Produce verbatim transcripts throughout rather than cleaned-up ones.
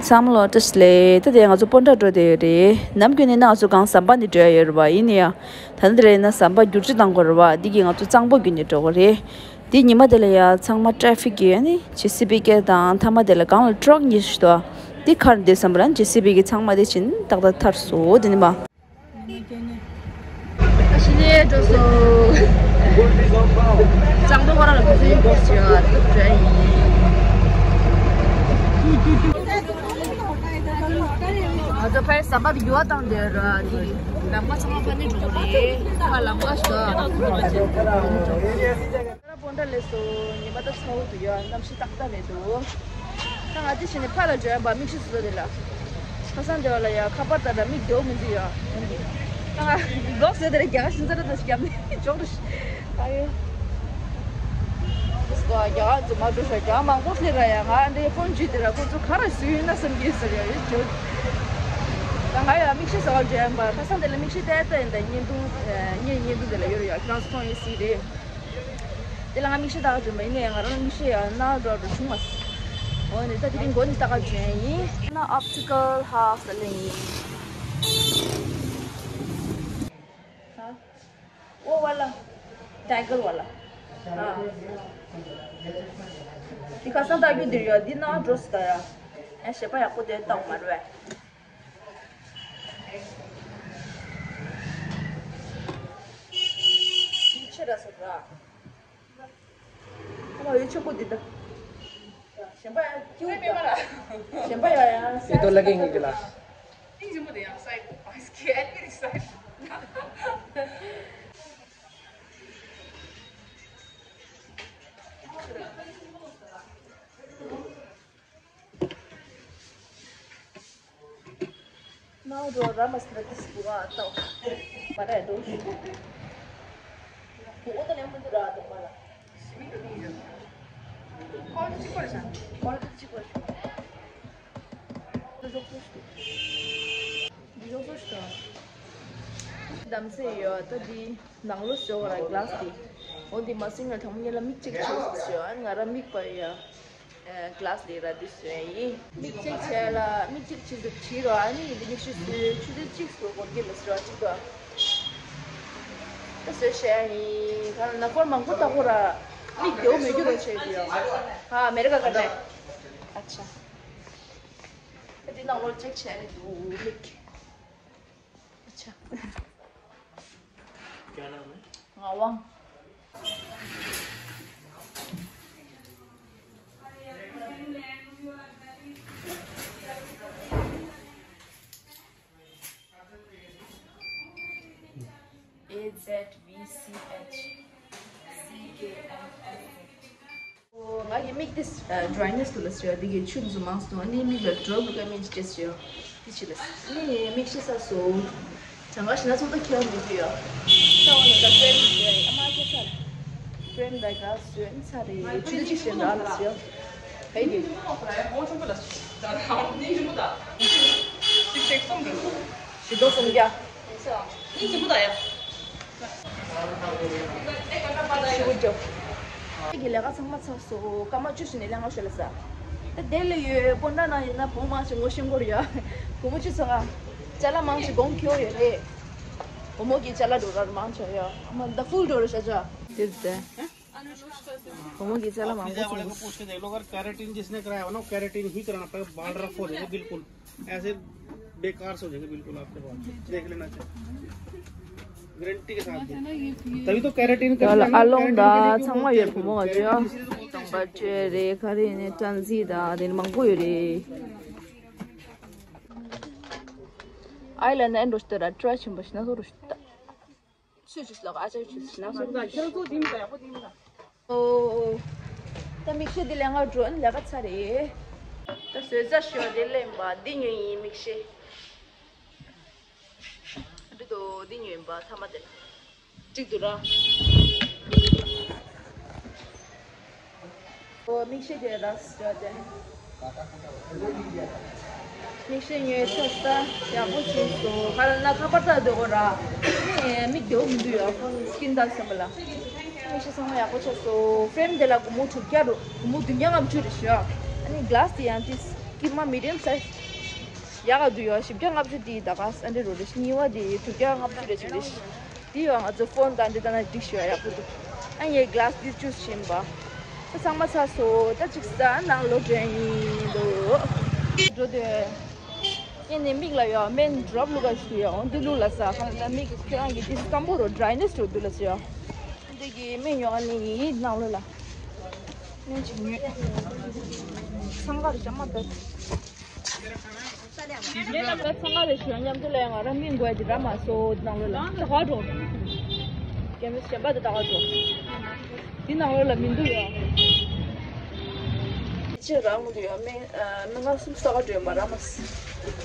ཚང་མ་ལ་བཀྲ་ཤིས་བདེ་ལེགས། ད་དེ་ང་ཚོ་སྤོན་ཊ་འགྲོ་བསྡད་ཡོད་རེད། ནམ་རྒྱུན་ནས་ན་ང་ཚོ་གང་ཟམ་པ་ནས་འགྲོ་ཡ་ཡོད་རེད་པ། ཡིན་ན་ཡང་ད་ལྟ་དེ་རེད་ན་ཟམ་པ་བསྒྱུར་བཅོས་བཏང་དགོས་རེད་པ། འདི་གིས་ང་ཚོ་གཙང་པོ་བརྒྱུད་ནས་འགྲོ་དགོས་རེད། འདི་ཉི་མ་དེ་ལ་ཡ་ཚང་མ་ཊ་ཕིག་གི་ཨ་ནི་ཇེ་སི་བི་སྐད་དང་མཐའ་མ་དེ་ལ་སྒང་ལ་ཊྲག་གཉིས་ཤིག་འདུག་འདི་ཁར་འདི་བསམ་པ་ལ་ཇེ་སི་བི་གི་ཚང་མ་དེ་བཞིན་ཏག་ཏག་ཐར་སོང་། དེ་ནི་མ། ཨ་ཤི་ནས་འགྲོ་སོང་། གཙང་པོ་ཁོ་རང་ལ་འགྲོ་སོང་ཡིན་དགོས་ཟེར་ཡ་ཐུག་བྲལ་ཡིན། ང་ཚོ་ཕར་ཟམ་པ་དེ་འགྱུར་བ་བཏང་དེ་ར་དེ་ལམ་ཁ་ཚང་མ་ཕར་ནས་འགྲོ་གི་རེད། ཕར་ལམ་ཁ་ཞིག་ད་ར་སྤོན་ཊ་སླེབས་སོང་། ཉི་མ་ད་ཚ་བོ་འདུག་ཡ། གནམ་གཤིས་ཏག་ཏག་རེད་འདུག་ད་ང་འདི་བྱས་ནས་ཕར་ལ་འགྲོ་ཡ་ཡིན་པ། མིག་ཤེལ་བཟོ་དེ་ལ། ཁ་སང་དེ་བ་ལ་ཡ་ཁ་པར་དང་འདྲ་མིག་བདེ་བོ་མི་འདུག་ཡ། ད་ང་གི་གོག་བཟོས་དེ་ལ་རྒྱ་གར་ཤིང་ཚ་ར་དང་ཞིག་བརྒྱབ་ནས་འཇོག་རུ་ཤི། ཨ་ཡོ། རྒྱ་གར་ཚོ་མ་འགྲོ་ཤ། རྒྱ་གར་མང་པོ་སླེབས་ར་ཡ། ང་འདི་ཕོན་བརྒྱུད་དེ་ར་ཁོ་ཚོ་ག་རེ་བཟོས་ཡོད་ན་བསམ་གྱི་ཟེར་ཡ་ཡོད་འཇོག་ད་ང་ཡ་མིག་ཤེལ་བཟོ་བར་འགྲོ་ཡ་ཡིན་པ། ཁ་སང་དེ་ལ་མིག་ཤེལ་ལྟ་ཡ་ལྟ་ཡིན། ད་བརྙན་ཐུང་བརྙན་བརྙན་ཐུང་དེ་ལ་ཡོད་རེད་ཡ། ཁྱེད་རང་ཚོ་མཐོང་ཡོད་སྲིད་རེད། དེ་ལ་ང་མིག་ཤེལ་ལྟ་ག་འགྲོ་མ་ཡིན་ནའི་ང་རང་མིག་ཤེལ་ཡང་ནག་འགྲོ་འགྲོ་བྱུང་མ་སོང་། འོ་ནི་ད་དེ་རིང་མགོ་ནས་ལྟ་ག་འགྲོ་ཡིན། ན་ཨོབ་ཊི་ཀལ་ཧའུ་སི་ལ་ཡིན། ཧ། ཨོ་བ་ལ། ཊའི་གར་བ་ལ། ཨ། འདི་ཁ་སང་ལྟ་རྒྱུ་འདིར་ཡོད། འདི་ནང་འགྲོ་སི་ད་ཡ། ཨ་ཞེ་པ་ཡག་པོ་དེ་ལྟ་བ་མ་རེད་པས། འདི་ཆེ་ར་སོ་ར། ཨ་མ་ཡོད་ཆོག་པོ་འདི་ད། གཞན་པ་ཡང་སྐྱིད་པོ་འདུག་གཞན་པ་ཡང་ཡང་ཡིན་དོ་ལ་གིན་ཡིན་གི་ལ། ཏིང་ཞིམ་པོ་དེ་ཡང་སའི་ཨ་སྐད་ཨ་ནི་སའི། ནའོ་རོ་ར་མ་སི་ཏྲ་ཏི་སི་བུ་ར་ཏོ། མ་ར་རྡོ་ཞིག་བུ་འོ་ད་ལེ་མུ་འདི་ར་ཏོ་མ་ར། ཁོ་ལ་ཅི་ཁོ་ལ་ཤ། ཁོ་ལ་ཅི་ཁོ་ལ་ཤ། འདི་ཞོག་སོ་ཞིག་འདི་ཞོག་སོ་ཞིག་གདམ་སེ་ཡོད་ད་འདི། ནང་ལོགས་སུ་ཡོད་ར་གི་ལཱ་སི་དེ། འོ་འདི་མ་སྲིང་ན་དང་པོ་ཉིད་ལ་མིག་གཅིག་ཆོད་ཟེར་ཞུ། ཨ་ང་ར་མིག་པ་ཡ། གི་ལཱ་སི་ལས་ར་འདི་སུ་ཡིན། མིག་གཅིག་བྱས་ལ་མིག་གཅིག་ཕྱིས་སུ་ཕྱིས་རོ། ཨ་ནི་འདི་མིག་ཤེལ་སུ་ཆུ་ཚོད་གཅིག་སུ་འགོར་གྱི་ལ་ཟེར་བ་གཅིག་ཏུ། ད་སུ་བྱས་ཡིན་ག་ན་ཕོར་མང་པོ་ལྟ་གོ་ར། མིག་བདེ་བོ་མེད་རྒྱུ་རོ་བྱས་ཀྱི་ཡོད། ཧ་ཨ་མེ་རི་ཀ་ག་འདྲ། ཨ་ཆ། འདི་ནང་ལོགས་ཅེག་བྱས་ནས་འདུག་མིག་ཨ་ཆ། क्या नाम है? ངག་དབང་། A Z V C H C K M F Z. ང་གི་མིག་དེ་ཌ་རའི་ནེ་སི་འདུག་ལ་ཟེར་བ་འདི་གི་ཆུ་འཛུམ་མང་སོང་། ཨ་ནི་མིག་ལ་ཌོབ་ཀ་མིན་ཅེས་ཟེར་བ་འདི་ཆེ་ལ་ནི་མིག་ཤེལ་ས་སོ་གྲངས་ཀ་ཞིག་ན་ཚོགས་ད་ཁྱེར་མི་འདུག་ཡ། ས་བ་ལ་ད་ཕྲེམ་ཨ་མ་ཁྱེར་ཚར། ཕྲེམ་ད་ག་སོན་ཚར་རེད། ཆུ་ཚོད་གཅིག་ཞིག་འདྲ་ལ་ཟེར་བ་ག་ཡི་གི་ཞིག་སྟོང་སུམ་བརྒྱ། ཞུ་རྒྱུ། ཁྱེད་ཀྱི་ལས་ཀ་ཚང་མ་ཚར་སོང་། སྐར་མ་བཅུ་ཞིག་ནས་ལས་ཀ་ཤོད་ལ་ས། ད་དེ་ལས་ཡོད་སྤོན་ཊ་ནང་ཡིན་ན་བུ་མོ་མང་ཞིག་ངོ་ཤེས་སྐོར་ཡོད། བུ་མོ་བཅུ་ཚང་ང་ཅ་ལག་མང་ཞིག་གོང་ཁྱོད་ཡོད་རེད། བུ་མོ་གི་ཅ་ལག་འགྲོ་ར་མང་ཆེ་ཡོད། ཨ་མ་ད་ཕུལ་འགྲོ་ར་ཤ་ཅ། དེ་དེ། བུ་མོ་གི་ཅ་ལག་མང་པོ་ཚང་། पूछ के देख लो, अगर केराटिन जिसने कराया हो ना, वो केराटिन ही कराना पड़ेगा, बाल रफ हो जाएगा बिल्कुल। ऐसे बेकार से हो जाएंगे बिल्कुल आपके बाल, देख लेना चाहिए, गारंटी के साथ। तभी तो केराटिन का ཡ་ལ་ཨ་ལོང་ད་ཚང་མ་ཡོད། བུ་མོ་ང་ཚོ་ཡ་དང་པ་བཅོས་རེད། ག་རེ་ནས་ཀྲན་ཟི་ད་དེ་ནས་མང་པོ་ཡོད་རེད། ཨའི་ལན་ཨེ་འགྲོ་ཤི་ད་ར་ཀྲའི་ཆེན་པོ་ཞིག་ན་ཐོ་རུ་ཤི་ད། སུས་ཞུས་ལ་ཨ་ཅག་ཞུས་ན་སོ། ཁྱེད་ཚོ་དེ་མི་ད་ཡག་པོ་དེ་མི་ད། ཨོ། ད་མིག་ཤེལ་འདི་ལས་ང་འགྲོ་ཨ་ནི་ལས་ཀ་ཚར་རེད། ད་བཟོས་ཚར་ཞོ་དེ་ལེན་པ་འདི་ཉོས་ཡིན་མིག་ཤེལ། འདི་དོ་འདི་ཉོས་ཡིན་པ་ཐ་མ་དེ་ལ། གཅིག་ཏུ་ར། ཨོ་མིག་ཤེལ་དེ་ར་སི་ཡོད་དེ། མིག་ཤེལ་ཉོས་ཚར་ས་ཡག་པོ་བྱུང་སོང་། ག་རེ་ན་ཁ་པར་ལྟ་སྡོད་དགོས་ར། ཨ་ནི་མིག་བདེ་བོ་མི་འདུག་ཡ། ཕོན་སི་ཀིན་དང་སམ་པ་ལ། མིག་ཤེལ་ཚང་མ་ཡག་པོ་ཆགས་སོང་། ཕྲེམ་དེ་ལ་སྒོར་མོ་དྲུག་བརྒྱ་རུ། སྒོར་མོ་བདུན་བརྒྱ་ལྔ་བཅུ་རེད་ཤག་ཨ་ནི་གི་ལཱ་སི་དེ་ཡང་ཏིས། ཀི་མ་མི་ཌི་ཡམ་སའི་ཛི་ཡག་ག་འདུག་ཡོད། བཞི་བརྒྱ་ལྔ་བཅུ་དེ་ད་ག་ས་འདྲ་རོ་རེ་གཉིས་པ་དེ་དྲུག་བརྒྱ་ལྔ་བཅུ་རེ་ཅིག་རེད། དེ་ཡོད། ང་ཚོ་ཕོན་དང་འདི་ལྟ་ན་འགྲིག་ཤོད་ཡག་པོ་འདུག་ཨ་ཡེ་གི་ལ་སི་དེ་ཅུས་བྱིན་པ། ད་ཚང་མ་ཚར་སོང་། ད་ཅིག་ས་ནང་ལོག་འགྲོ་ཡིན་འདུག་འགྲོ་དུས། ངས་ནི་མིག་ལ་ཡོད་སྨན་ཌོབ་བླུག་ག་ཞུ་ཡོད། འོ་འདི་བླུག་ལ་ས་ཁ་ལ་མིག་ཁྱེད་རང་གི་དེ་སྐམ་པོ་རོ་ཌ་རའི་ནེ་སི་འགྲོ་འདུག་ལ་ཟེར་ཡོད། འདི་གི་སྨན་ཡོད་ཨ་ནི་ཡིན་ནང་ལོགས་ལ། སྨན་ཅིག་ཉོས། སང་གར་ཞྭ་མ་ད། ངས་ནམ་རྒྱུན་ཚང་མ་ལ་ཞུ་ཡ་མཉམ་དུ་ལ་ཡ་ང་རང་མིན་དགོས་ཀྱི་ར་མ་སོ་ནང་ལོགས་ལ་ད་ག་འགྲོ། རྒན་མོ་གཞན་པ་དེ་ད་ག་འགྲོ། འདི་ནང་ལོགས་ལ་མི་འདུག་ཡ། ཅི་རང་མི་འདུག་ཡ་མི་མི་ང་གསུམ་ས་ག་འགྲོ་ཡ་མ་ར་མ་སི།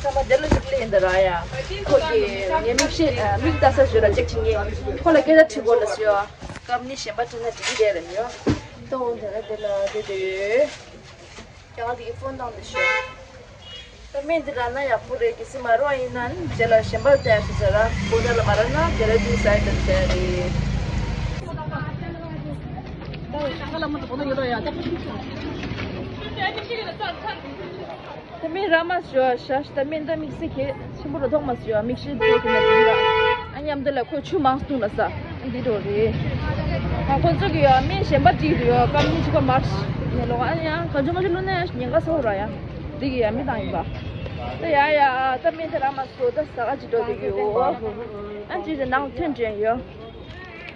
ཚང་མ་དེ་ལ་ཞིག་ལས་ཡིན་ད་ར་ཡ། ཁོ་གི་ངའི་མིག་ཤེས་མིག་ལྟ་ས་ཞོར་ལ་ཅེག་བྱེད་ངེས། ཁོ་ལ་སྐད་ཆ་དྲི་དགོས་ལ་ཞུ་ཡ། སྐབས་ནི་གཞན་པ་དྲི་ན་དྲི་གི་རེད་ལ་ཡ། ད་འོ་དེ་ལ་དེ་ལ་དེ་དེ་ཡོད། ཀྱང་དེ་གི་ཕོན་བཏང་དུ་ཤོག་ད་སྨན་འདི་རག་ན་ཡག་པོ་རེད། གལ་སྲིད་མ་རག་ཡིན་ན་ནི་རྗེས་ལ་གཞན་པར་བལྟ་ཡག་ཞིག་ཟེར་ར། གོ་ད་ལ་མ་རག་ན་རྒྱ་ར་དུ་ས་ཡི་དང་བལྟ་རེད། ད་སྨན་རག་མ་ཞོ་ཤ་ཤ་ད་སྨན་ད་དམིགས་བསལ་གལ་ཆེན་པོ་རུ་མཐོང་མ་ཞོ་མིག་ཤེལ་བཙོ་གི་ན་དེ་ར། ཨ་མཉམ་དུ་ལ་ཁོས་ཆུ་མང་བཏུང་ལ་ས། འདི་འགྲོ་རེད། ཨ་ཁོ་ཚོ་གི་ཡོད་སྨན་གཞན་པ་བྲིས་འདུག་ཡོད་སྐམ་ནི་ཆུ་ཁ་མར་ནས་ལོག་ཨ་ཡང་ག་ཚོད་མ་ཆུ་བླུགས་ན་ཡང་ཉེན་ཁ་ཚ་བོ་ར་ཡང་འདི་གི་ཡ་མི་དང་ཡིན་པ། ད་ཡ་ཡ་ད་སྨན་དེ་ར་མ་སོ་ད་ཟ་ག་ཅི་འགྲོ་འདུག་ཡོད། ཨ་ཅི་ཟེར་ནང་ཐོན་དྲན་ཡོད།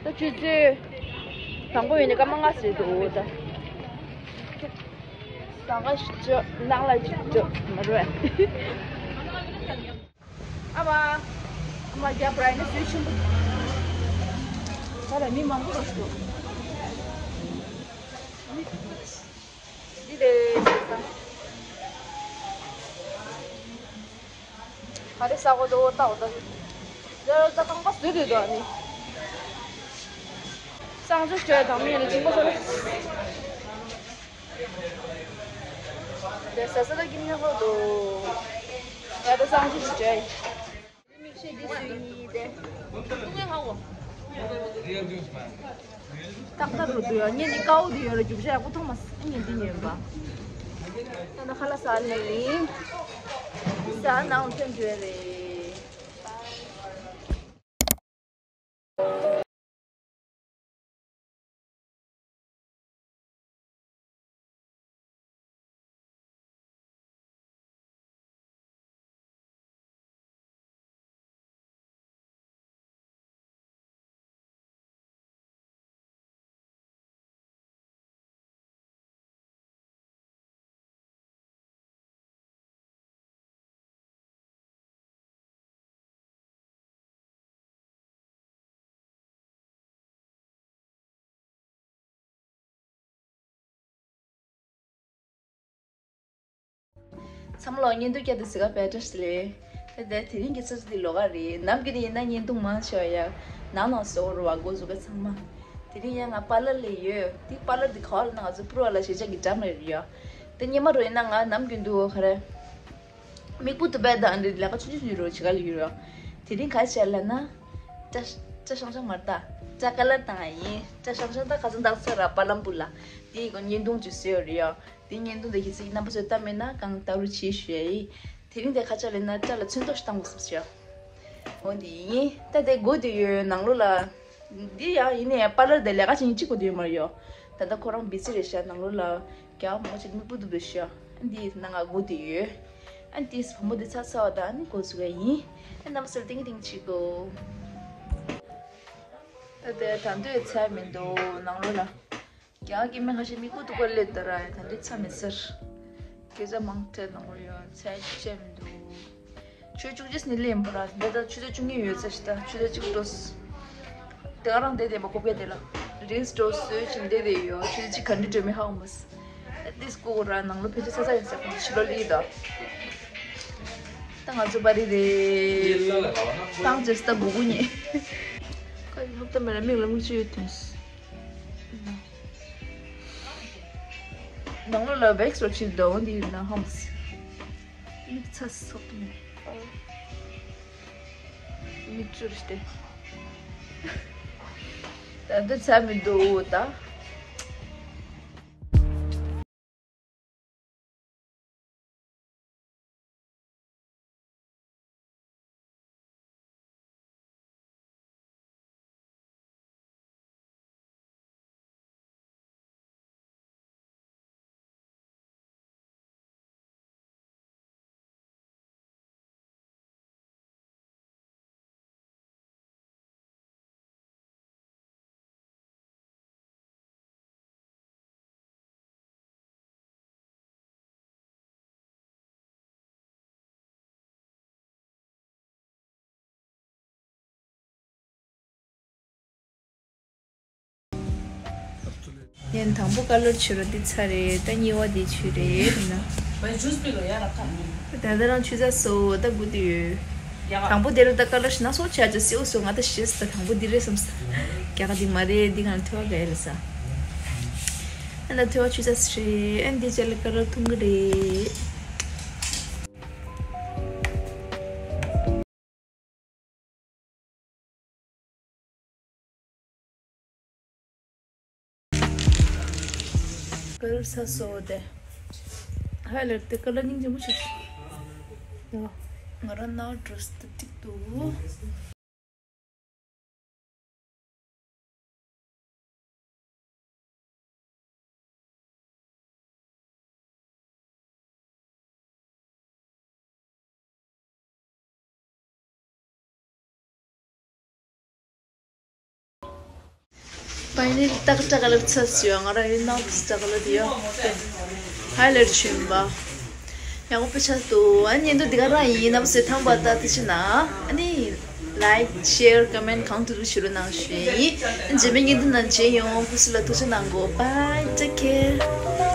ད་ཆུ་ཚོད་དང་པོ་ཡོད་ནས་སྐར་མ་ལྔ་ཟེར་འདུག་ད་ཟ་ག་ཞིག་བཅོ་ནང་ལ་ཅིག་བཅོ་མ་རུ། ཨ་མ། ཨ་མ་རྒྱབ་ར་ཡིན་ན་སུས་ཆེན་པོ། ད་ལ་མི་མང་པོ་རོ་ཞུ། འདི་རེད་ཟེར་ས། ག་རེ་ཟ་གོ་དོ་ལྟ་འོ་ད། ད་ད་རྐང་པ་བཟོས་དུས་དོ་ནི། གསང་སྤྱོད་བྱོས་དང་མི་ལ་སྦྱིན་པ་ཟོ་རེ། དེ་ཟ་ས་ད་ཀིན་ཉོ་གོ་དོ། ཡ་ད་གསང་སྤྱོད་བྱོས། མིག་ཤེལ་འདི་སུ་ཡིན་ཏེ། ཏག་ཏག་རུ་འདུག་ཡ། ངས་འདི་དཀར་པོ་འདི་ཡོད་ལ་རྒྱུ་ཆ་ཡག་པོ་མཐོང་མ་སོང་། ངས་འདི་ཉོས་པ། ད་ནི་ཁ་ལག་ཟ་ནས་ཡིན། ཟ་ནང་ཐོན་འགྲོ་རེད། འཚམས་ལོ་བརྙན་ཐུང་བསྐྱལ་དུ་ཟི་ག་བེ་ཏྲ་སི་ལེ། དེ་དེ་དེ་རིང་གི་ཚོད་འདི་ལོ་ག་རེད། ནམ་རྒྱུན་ཡིན་ན་བརྙན་ཐུང་མང་ཆེ་བ་ཡ་ནང་ནང་བཟོ་རུ་བ་འགོ་བཟོ་ག་ཚང་མ། དེ་རིང་ཡ་ང་པཱ་ལར་ལ་ཡོད། དེ་པཱ་ལར་འདི་ག་བ་ལ་ན་ང་ཚོ་པུར་བ་ལ་ཞེ་ཆག་གི་འགྲམ་ལ་ཡོད་ཡ། དེ་སྙེ་མ་རུ་ཡིན་ན་ང་ནམ་རྒྱུན་དུ་ག་རེ། མིག་སྤུ་ཏུ་བས་དང་འདི་ལས་ཀ་ཆུང་ཆུང་ཞིག་རུ་ཆི་ག་ལ་ཡོད་ར། དེ་རིང་ག་བྱས་ལ་ན། ཏྲ་ཏྲ་ཤང་ཤང་མར་ད། ཏྲ་ཀ་ལར་དང་ཡིན། ཏྲ་ཤང་ཤང་ད་ག་ཚོད་འདག་ཚོད་ར་པ་ལམ་བུ་ལ། དེ་ཡི་གོ་བརྙན་ཐུང་ཅིག་བཟོས་ཡོད་རེད་ཡ། དེ་བརྙན་ཐུང་དེ་གི་ཚིག་རྣམ་པ་ཚོས་ལྟ་མེད་ན་གང་ལྟ་རུ་ཆེ་ཞུ་ཡ་ཡིན། དེ་རིང་དེ་ཁ་ཆག་ལས་ན་ཏྲ་ལ་ཚོན་མདོག་ཞིག་བཏང་དགོས་སམ་ཞུ་ཡ། འོ་འདི་ཡིན། ད་དེ་སྒོ་དེ་ཡོད་ནང་ལོགས་ལ། འདི་ཡང་ཡིན་ནའི་པཱ་ལར་དེ་ལས་ཀ་བྱེད་མཁན་གཅིག་པོ་དེ་ཡོད་མ་རེད་ཡོ། ད་ལྟ་ཁོ་རང་བི་ཛི་རེད་ཤག་ནང་ལོགས་ལ་རྒྱ་མང་ཆེ་མིག་སྤུ་ཏུ་བུད་ཤག་འདི་ནང་ང་སྒོ་དེ་ཡོད། ཨ་འདི་བུ་མོ་དེ་ཚ་ཚ་བ་དང་ནི་སྒོ་ཟུག་ག་ཡིན། ཨ་རྣམ་པ་ཚོར་ཏིང་ཏིང་བྱེད་དགོས། ད་དེ་ད་འདོད་ཚད་མི་འདུག་ནང་ལོགས་ལ། རྒྱ་གི་མི་ཁ་ཤས་མིག་སྤུ་ཏུ་བཀོད་ལེ་ད་ར་ད་འདི་ཚ་མི་ཟེར། སྐད་ཆ་མང་ཐལ་ནང་ལོགས་ཡོད་ཚད་ཅི་བྱས་མི་འདུག་ཆུ་བཅུ་གཅིག་ནི་ལེན་པ་ར་འདི་ལྟར་ཆུ་ཚོད་བཅུ་གཉིས་ཡོད་ཚད་ཞིག་ད་ཆུ་ཚོད་གཅིག་འགྲོ། དེ་ག་རང་བསྡད་བསྡད་པ་ཀོ་པེ་དེ་ལ་རིལ་སི་འགྲོ་བཟོས་ཕྱིན་བསྡད་བསྡད་ཡོད། ཆུ་ཚོད་གཅིག་ག་འདྲ་འགྲོ་མི་ཧ་གོ་མ་སོང་། ཨ་ཏིས་ཀོ་ར་ནང་ལོ་ཕལ་ཆེར་ཚ་ཚ་ཡོད་ས་ཁོང་ཕྱི་ལོ་ལི་ད། ད་ང་ཚོ་པ་རི་རེད། ཏང་ཅེས་ད་གུ་གུ་ཉེ། ཁ་ཡི་ཧབ་ཏ་མེ་ར་མིག་ལ་མིག་ཆུ་ཡོད་དོན། ནང་ལོ་ལ་བེག་སོ་ཆི་དོ་འདི་ཡིན་ན་ཧམ་སི། མིག་ཚ་སོག་མེ། མིག་ཆུ་རེ་སྟེ། ད་འདི་ཚ་མི་འདུག་ད། ངས་དང་པོ་ཀ་ལར་བྱུགས་ར་འདི་ཚར་རེད། ད་གཉིས་པ་འདི་བྱུགས་རེད་ན། ད་ལྟ་རང་བྱུགས་ཚར་སོང་། ད་སྒུག་བསྡད་ཡོད། དང་པོ་དེ་རུ་ད་ཀ་ལར་ཞིག་སྣ་ཚོགས་བྱས་ཅིག་སེའུ་སོང་། ང་ད་ཤེས་ད་དང་པོ་འདི་རེད་བསམ་ས། རྒྱ་གར་འདི་མ་རེད། འདི་གང་ཐོས་པ་ག་ཡེ་ལ་ས། ཨ་ན་ཐོས་པ་བྱུགས་ཚར་རེད། ཨ་འདི་ཅ་ལག་ཀ་ལར་འཐུང་གི་རེད། ཀ་ལར་ཚར་སོང་སྟེ། ཧའི་ལའི་ཊར་དེ་ཀ་ལར་སྙིང་རྗེ་མོ་ཞིག་ཡོད། ང་རང་ནང་ཌི་རེ་སི་དེ་གཅིག་འདུག་ཕའི་ནལ་ལི་ཏག་ཏག་ལབ་ཚར་སོང་། ང་རང་ཡིན་ནའང་ཏག་ལབ་ཡོད། ཧའི་ལའི་ཊར་བྱུགས་པ། ཡག་པོ་ཆགས་འདུག་ཨ་ནི་འདི་ག་རང་ཡིན་ནམ་སེ་ཐང་པ་ད་དེ་ཕྱི་ན། ཨ་ནི་ལའིཀ་ཤེར་ཀོ་མེན་གང་ཐུབ་ཐུབ་བྱེད་རོགས་གནང་ཞུ་ཡིན། རྗེས་མའི་བརྙན་ཐུང་ནང་མཇལ་ཡོང་། ཕུན་སུམ་ལ་ཐུགས་ཆེ་གནང་གོ Bye, take care.